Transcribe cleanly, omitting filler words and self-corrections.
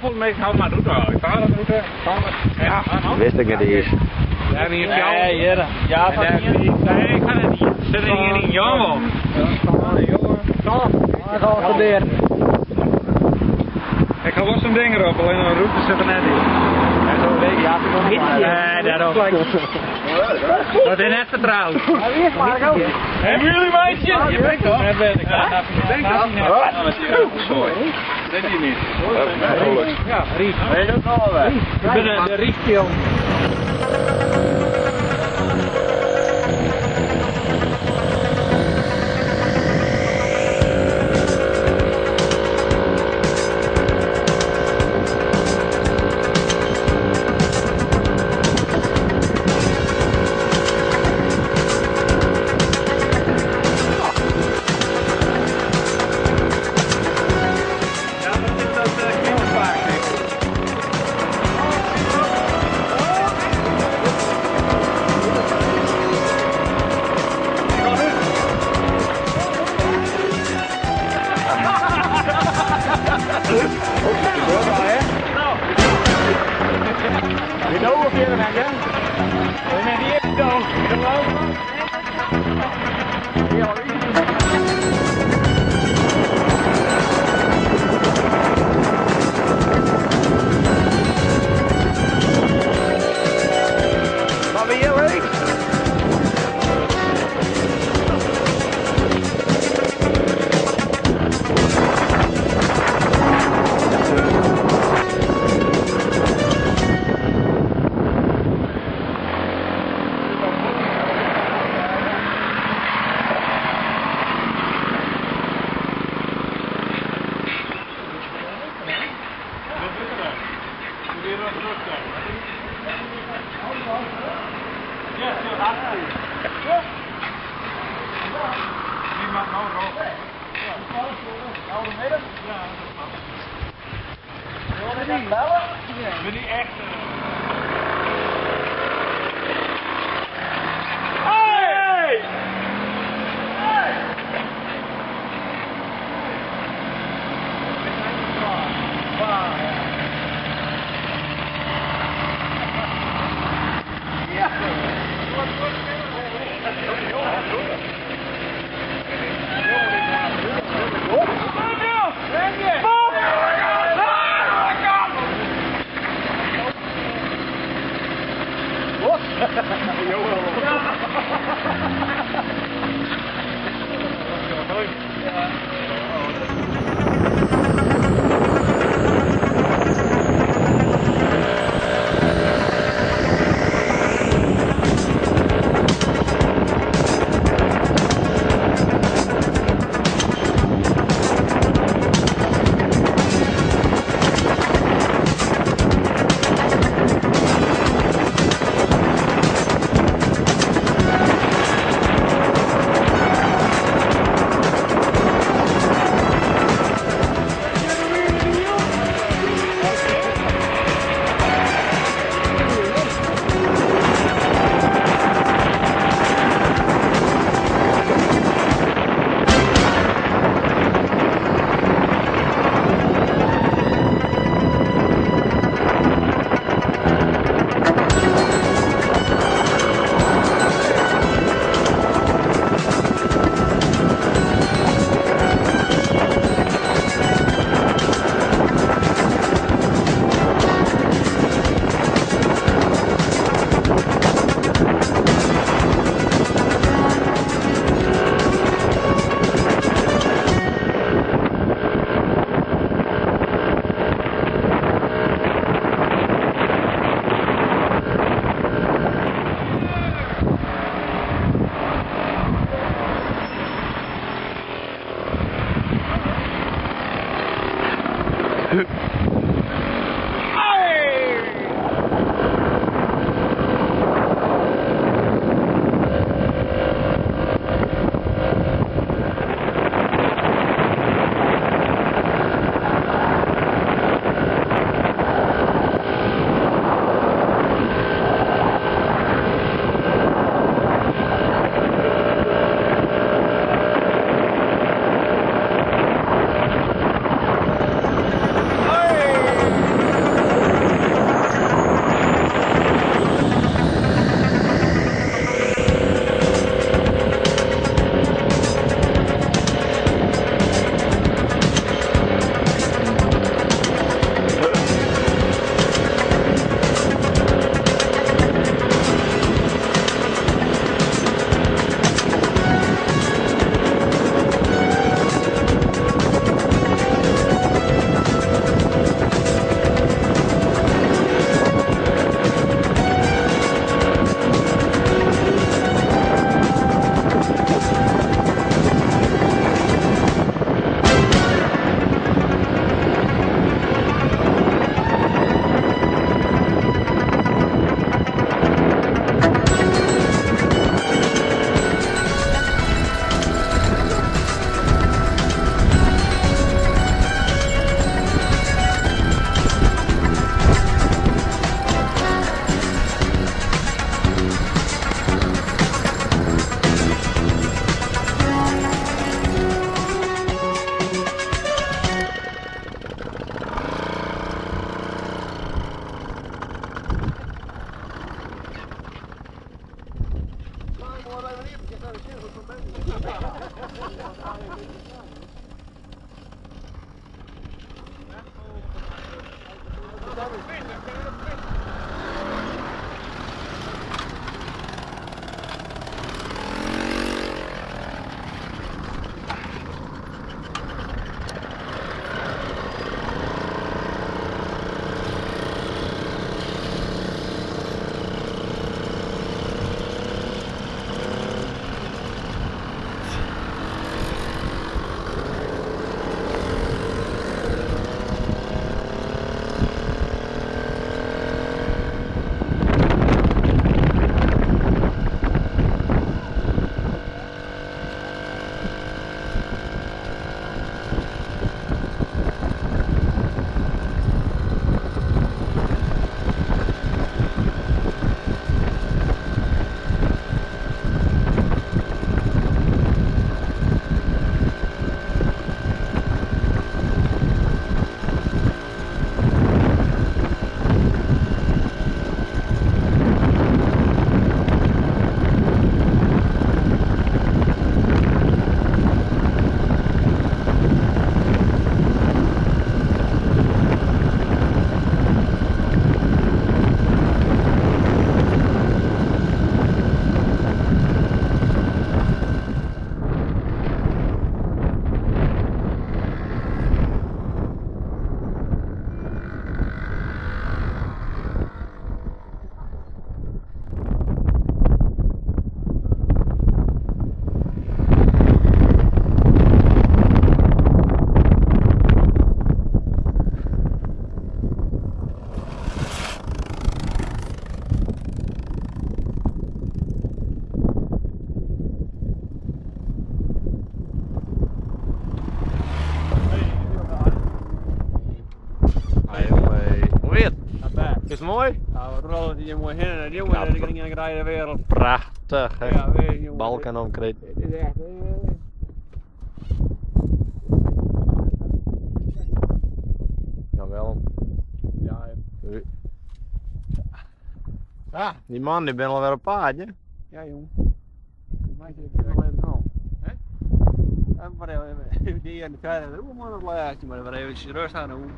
Hoeveel mensen houden maar route? Ik vaar dat route. Ja, Wist ik net eens. Ja, hier Nee, hier. Ja, van hier. Nee, ik ga het niet. Zit er hier in Jammer. Ik ga wel zo'n ding erop, alleen de route zit er net in. Nee, daarom. Dat is net vertrouwd. Hebben jullie meisje? Je bent toch? Ja, ben ik. Ben ik Sorry. Dat die niet. Ja, Riet. Nee, dat al weg. Ik ben de Rietfilm. Ja, dat is dat knippervaak. Ben die echt. Hey! Hoe is het? Is het mooi? Ja, we rollen hier mooi heen en jongen, en ik ging in de wereld. Prachtig, hè? Ja, weet je, jongen. Balkan omkreet. Dit is echt. Jawel. Ja, Ah, die man die ben alweer op paard, hè? ja, jong. Maar ik nog even al. Hè? Maar even die en de verder, hoe man het laatste, maar even rustig aan doen.